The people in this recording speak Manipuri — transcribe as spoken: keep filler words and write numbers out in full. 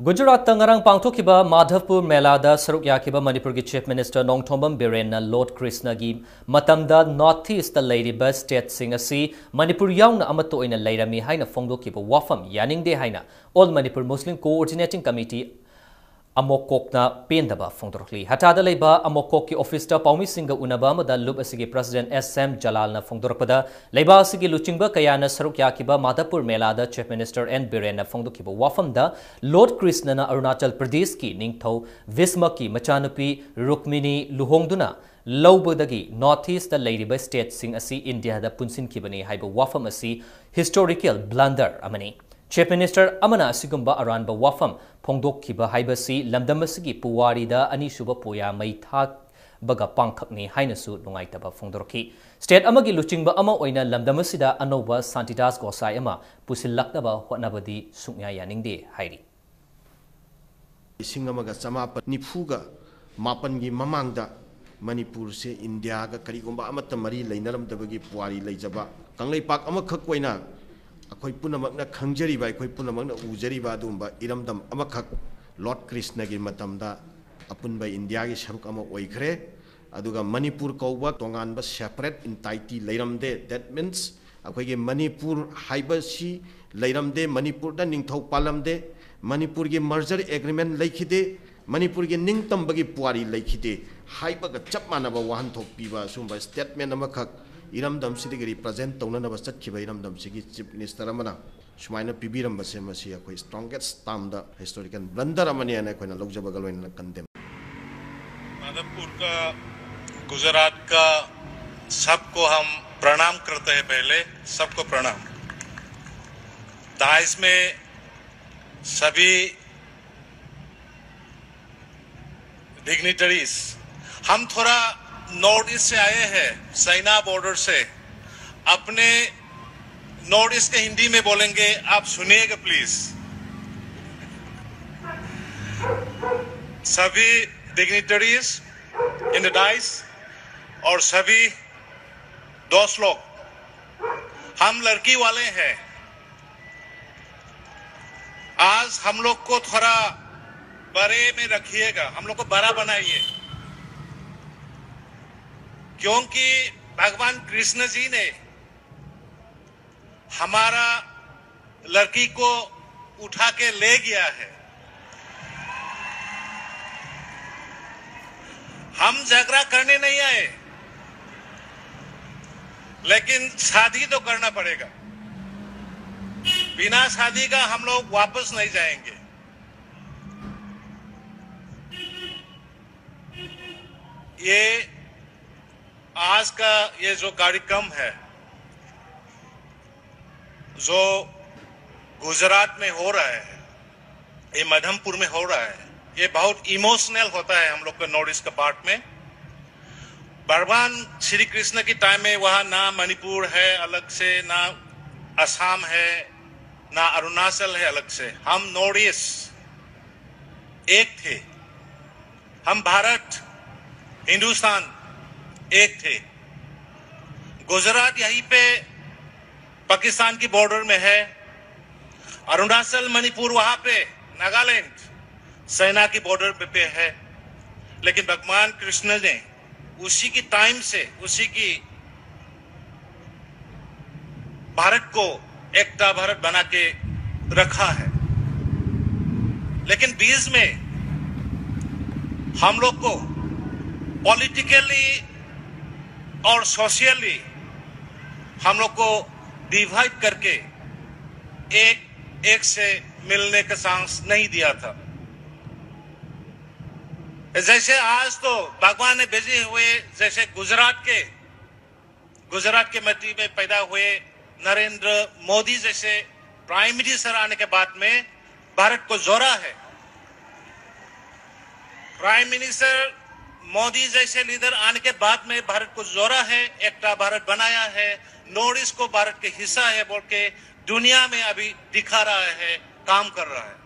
ꯒꯨꯖꯔꯥꯠꯇ ꯉꯔꯥꯡ ꯄꯥꯡꯊꯣꯛꯈꯤꯕ ꯃꯥꯙꯕꯄꯨꯔ ꯃꯦꯂꯥꯗ ꯁꯔꯨꯛ ꯌꯥꯈꯤꯕ ꯃꯅꯤꯄꯨꯔꯒꯤ Chief Minister ꯅꯣꯡꯊꯣꯝꯕꯝ ꯕꯤꯔꯦꯟꯅ Lord ꯀ꯭ꯔꯤꯁꯅꯒꯤ ꯃꯇꯝꯗ North East ꯂꯩꯔꯤꯕ stateꯁꯤꯡ ꯑꯁꯤ ꯃꯅꯤꯄꯨꯔ ꯌꯥꯎꯅ ꯑꯃꯠꯇ ꯑꯣꯏꯅ ꯂꯩꯔꯝꯃꯤ ꯍꯥꯏꯅ ꯐꯣꯡꯗꯣꯛꯈꯤꯕ ꯋꯥꯐꯝ ꯌꯥꯅꯤꯡꯗꯦ ꯍꯥꯏꯅ All Manipur Muslim Coordinating Committee, ꯑꯃꯣꯀꯣꯛꯅ ꯄꯦꯟꯗꯕ ꯐꯣꯡꯗꯣꯔꯛꯂꯤ꯫ ꯍꯇꯥꯗ ꯂꯩꯕ ꯑꯃꯣꯀꯣꯛꯀꯤ officeꯇ ꯄꯥꯎꯃꯤꯁꯤꯡꯒ ꯎꯅꯕ ꯑꯃꯗ ꯂꯨꯞ ꯑꯁꯤꯒꯤ President S M ꯖꯂꯥꯜꯅ ꯐꯣꯡꯗꯣꯔꯛꯄꯗ, ꯂꯩꯕꯥꯛ ꯑꯁꯤꯒꯤ ꯂꯨꯆꯤꯡꯕ ꯀꯌꯥꯅ ꯁꯔꯨꯛ ꯌꯥꯈꯤꯕ ꯃꯥꯙꯕꯄꯨꯔ ꯃꯦꯂꯥꯗ Chief Minister N ꯕꯤꯔꯦꯟꯅ ꯐꯣꯡꯗꯣꯛꯈꯤꯕ ꯋꯥꯐꯝꯗ, Lord ꯀ꯭ꯔꯤꯁꯅꯅ Arunachal ꯄ꯭ꯔꯗꯦꯁꯀꯤ ꯅꯤꯡꯊꯧ ꯚꯤꯁꯃꯀꯤ ꯃꯆꯥꯅꯨꯄꯤ ꯔꯨꯛꯃꯤꯅꯤ ꯂꯨꯍꯣꯡꯗꯨꯅ ꯂꯧꯕꯗꯒꯤ North Eastꯇ ꯂꯩꯔꯤꯕ stateꯁꯤꯡ ꯑꯁꯤ ꯏꯟꯗꯤꯌꯥꯗ ꯄꯨꯟꯁꯤꯟꯈꯤꯕꯅꯤ ꯍꯥꯏꯕ ꯋꯥꯐꯝ ꯑꯁꯤ historical blunder ꯑꯃꯅꯤ꯫ Chief Minister ꯑꯃꯅ ꯑꯁꯤꯒꯨꯝꯕ ꯑꯔꯥꯟꯕ ꯋꯥꯐꯝ ꯐꯣꯡꯗꯣꯛꯈꯤꯕ ꯍꯥꯏꯕꯁꯤ ꯂꯝꯗꯝ ꯑꯁꯤꯒꯤ ꯄꯨꯋꯥꯔꯤꯗ ꯑꯅꯤꯁꯨꯕ ꯄꯣꯌꯥ ꯃꯩ ꯊꯥꯕꯒ ꯄꯥꯡꯈꯛꯅꯤ ꯍꯥꯏꯅꯁꯨ ꯅꯨꯡꯉꯥꯏꯇꯕ ꯐꯣꯡꯗꯣꯔꯛꯈꯤ꯫ State ꯑꯃꯒꯤ ꯂꯨꯆꯤꯡꯕ ꯑꯃ ꯑꯣꯏꯅ ꯂꯝꯗꯝ ꯑꯁꯤꯗ ꯑꯅꯧꯕ ꯁꯥꯟꯇꯤꯗꯥꯁ ꯒꯣꯁꯥꯏ ꯑꯃ ꯄꯨꯁꯤꯜꯂꯛꯅꯕ ꯍꯣꯠꯅꯕꯗꯤ ꯁꯨꯡꯌꯥ ꯌꯥꯅꯤꯡꯗꯦ ꯍꯥꯏꯔꯤ꯫ ꯂꯤꯁꯤꯡ ꯑꯃꯒ ꯆꯃꯥꯄꯟ ꯅꯤꯐꯨꯒ ꯃꯥꯄꯟꯒꯤ ꯃꯃꯥꯡꯗ ꯃꯅꯤꯄꯨꯔꯁꯦ ꯏꯟꯗꯤꯌꯥꯒ ꯀꯔꯤꯒꯨꯝꯕ ꯑꯃꯠꯇ ꯃꯔꯤ ꯂꯩꯅꯔꯝꯗꯕꯒꯤ ꯄꯨꯋꯥꯔꯤ ꯂꯩꯖꯕ ꯀꯪꯂꯩꯄꯥꯛ ꯑꯃꯈꯛ ꯑꯣꯏꯅ ꯑꯩꯈꯣꯏ ꯄꯨꯝꯅꯃꯛꯅ ꯈꯪꯖꯔꯤꯕ, ꯑꯩꯈꯣꯏ ꯄꯨꯝꯅꯃꯛꯅ ꯎꯖꯔꯤꯕ ꯑꯗꯨꯒꯨꯝꯕ ꯏꯔꯝꯗꯝ ꯑꯃꯈꯛ Lord ꯀ꯭ꯔꯤꯁꯅꯒꯤ ꯃꯇꯝꯗ ꯑꯄꯨꯟꯕ ꯏꯟꯗꯤꯌꯥꯒꯤ ꯁꯔꯨꯛ ꯑꯃ ꯑꯣꯏꯈ꯭ꯔꯦ꯫ ꯑꯗꯨꯒ ꯃꯅꯤꯄꯨꯔ ꯀꯧꯕ ꯇꯣꯉꯥꯟꯕ separate entity ꯂꯩꯔꯝꯗꯦ꯫ That means ꯑꯩꯈꯣꯏꯒꯤ ꯃꯅꯤꯄꯨꯔ ꯍꯥꯏꯕꯁꯤ ꯂꯩꯔꯝꯗꯦ, ꯃꯅꯤꯄꯨꯔꯗ ꯅꯤꯡꯊꯧ ꯄꯥꯜꯂꯝꯗꯦ, ꯃꯅꯤꯄꯨꯔꯒꯤ merger agreement ꯂꯩꯈꯤꯗꯦ, ꯃꯅꯤꯄꯨꯔꯒꯤ ꯅꯤꯡꯇꯝꯕꯒꯤ ꯄꯨꯋꯥꯔꯤ ꯂꯩꯈꯤꯗꯦ ꯍꯥꯏꯕꯒ ꯆꯞ ꯃꯥꯟꯅꯕ ꯋꯥꯍꯟꯊꯣꯛ ꯄꯤꯕ ꯑꯁꯤꯒꯨꯝꯕ statement ꯑꯃꯈꯛ ꯏꯔꯝꯗꯝꯁꯤꯗꯒꯤ represent ꯇꯧꯅꯅꯕ ꯆꯠꯈꯤꯕ ꯏꯔꯝꯗꯝꯁꯤꯒꯤ Chief Minister ꯑꯃꯅ ꯁꯨꯃꯥꯏꯅ ꯄꯤꯕꯤꯔꯝꯕꯁꯦ, ꯃꯁꯤ ꯑꯩꯈꯣꯏ strongest termꯗ historical blunder ꯑꯃꯅꯤ ꯍꯥꯏꯅ ꯑꯩꯈꯣꯏꯅ ꯂꯧꯖꯕꯒ ꯂꯣꯏꯅꯅ condemn꯫ माधवपुर का, गुजरात का, सबको हम प्रणाम करते हैं। पहले सबको प्रणाम। Dais में सभी dignitaries, हम थोड़ा North East से आए हैं, चाइना border से। अपने North East के हिंदी में बोलेंगे, आप सुनिएगा please। सभी dignitaries in the dais और सभी दोस्त लोग, हम लड़की वाले हैं। आज हम लोग को थोड़ा बड़े में रखिएगा, हम लोग को बड़ा बनाइए, क्योंकि भगवान कृष्ण जी ने हमारा लड़की को उठा के ले गया है। हम झगड़ा करने नहीं आए, लेकिन शादी तो करना पड़ेगा। बिना शादी का हम लोग वापस नहीं जाएंगे। ये आज का ये जो कार्यक्रम है, जो गुजरात में हो रहा है, ये मधमपुर में हो रहा है, ये बहुत इमोशनल होता है हम लोग के नॉर्थ ईस्ट का पार्ट में। भगवान श्री कृष्ण की टाइम में वहाँ ना मणिपुर है अलग से, ना असम है, ना अरुणाचल है अलग से। हम नॉर्थ ईस्ट एक थे, हम भारत, हिंदुस्तान एक थे। गुजरात यहीं पे पाकिस्तान की बॉर्डर में है, अरुणाचल, मणिपुर वहां पे, नागालैंड चाइना की बॉर्डर पे, पे है। लेकिन भगवान कृष्ण ने उसी की टाइम से, उसी की भारत को एकता भारत बना के रखा है। लेकिन बीच में हम लोग को पॉलिटिकली और सोशली हम लोग को डिवाइड करके एक एक से मिलने का चांस नहीं दिया था। जैसे आज तो भगवान ने भेजे हुए, जैसे गुजरात के गुजरात के मिट्टी में पैदा हुए नरेंद्र मोदी जैसे प्राइम मिनिस्टर आने के बाद में भारत को जोड़ा है। प्राइम मिनिस्टर मोदी जैसे लीडर आने के बाद में भारत को जोड़ा है, एकता भारत बनाया है, नॉर्थ ईस्ट को भारत के हिस्सा है बोल के दुनिया में अभी दिखा रहा है, काम कर रहा है।